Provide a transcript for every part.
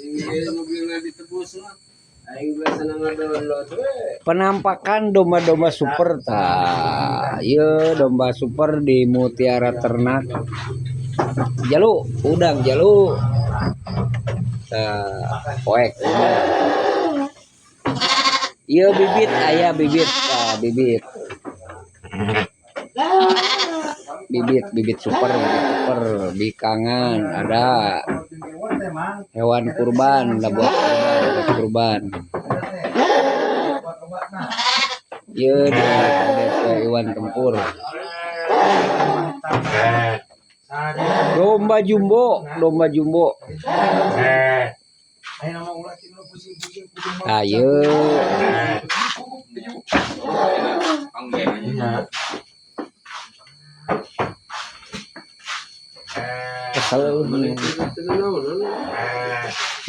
Ini mobilnya ditebus mah. Aing biasa ngadownload we. Penampakan domba-domba super tah. Ieu domba super di Mutiara Ternak. Jalu, udang jalu. Tah, poek udang. Ieu bibit aya bibit, tah bibit. Bibit, bibit super, bikangan ada. Hewan kurban, lah buat kurban, buat kurban. Ieu di DP Iwan Tempur. Domba jumbo, domba jumbo. Ayo. Kesel.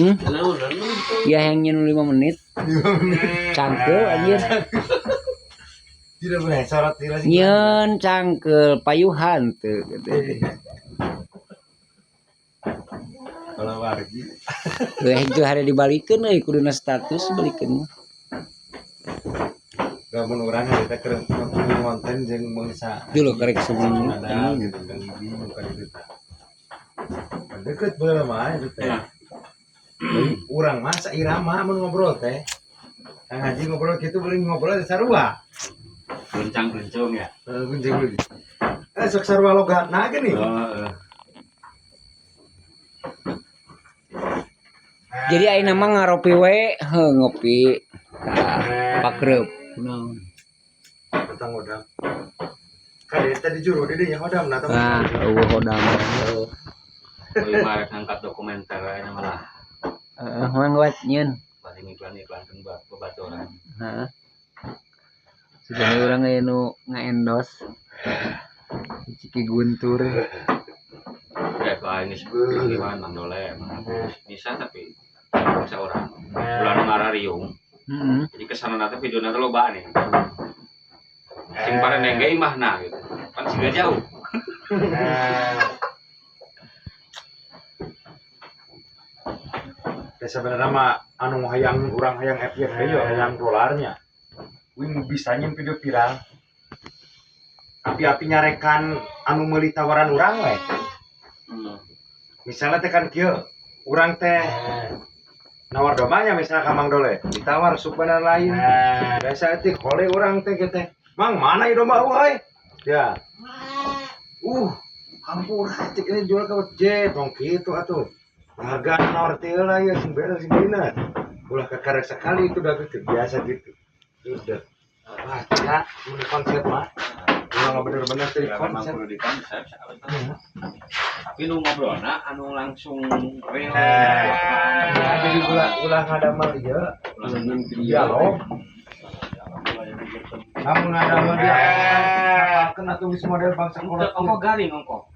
Hmm? Ya yang nyen 5 menit. Cangkel anjir. Tidak boleh sorot tidak sih. Nyen cangkel payuhan teu gitu. Kalau wargi Heuh itu hari dibalikeun euy kuduna status balikeun. gak mun urang kita keur konten jeung bangsa. Dulu karek semenit. Ada gitu kan bingung kan itu tah. Deket baheula mah itu teh. Urang mah sairama mun ngobrol teh. Kang Haji ngobrol kitu beuling ngobrol teh sarua. Gencang-gencung ya. Heeh, gunjing beuling. Eh sok sarua logatna geuning. Heeh. Jadi ayeuna mah ngaropi we, heuh ngopi. Tah, pakreup. Kunaon? Tentang hodam. Kan dia tadi juru di dinya hodam nah Nah, eueuh hodam. Euy mah rek ngangkat dokumenter ayeuna malah. Heeh, mang wat nyeun. Paling iklan-iklan kan babaturan. Heeh. Sudah urang aya nu ngaendos. Ciki Guntur. Ya, kalau ini gimana Mang Dole, bisa tapi bisa orang. Ulah nu ngarariung. Heeh. Jadi kesana nanti video nanti loba nih. Sing pareneng ge imahna gitu. Pan siga jauh. Ya sebenarnya mah anu hayang urang hayang FYP yo hayang dolarnya. Wing bisa nyen video viral. Api-api nyarekan anu meuli tawaran urang we. Misalnya teh kan kieu, urang teh nawar dombanya misalnya ka Mang Dole, ditawar supana lain. Biasa teh kole urang teh kieu teh. Mang mana ieu domba euy? Ya. Hampura cek ini jual ke J, tong kitu atuh. Harga nawar teh lah ya sing bener sing bener. Ulah kakarek sekali itu udah gitu, biasa gitu. Udah. Wah, ya, mun konsep mah. Ulah bener-bener teh Ya, memang konsep. kudu di konsep. Tapi nu ngobrolna anu langsung real. Jadi ulah ulah ngadamel ieu dialog. Namun ngadamel dialog kan atuh geus model bangsa kolot. Ongko garing ongko.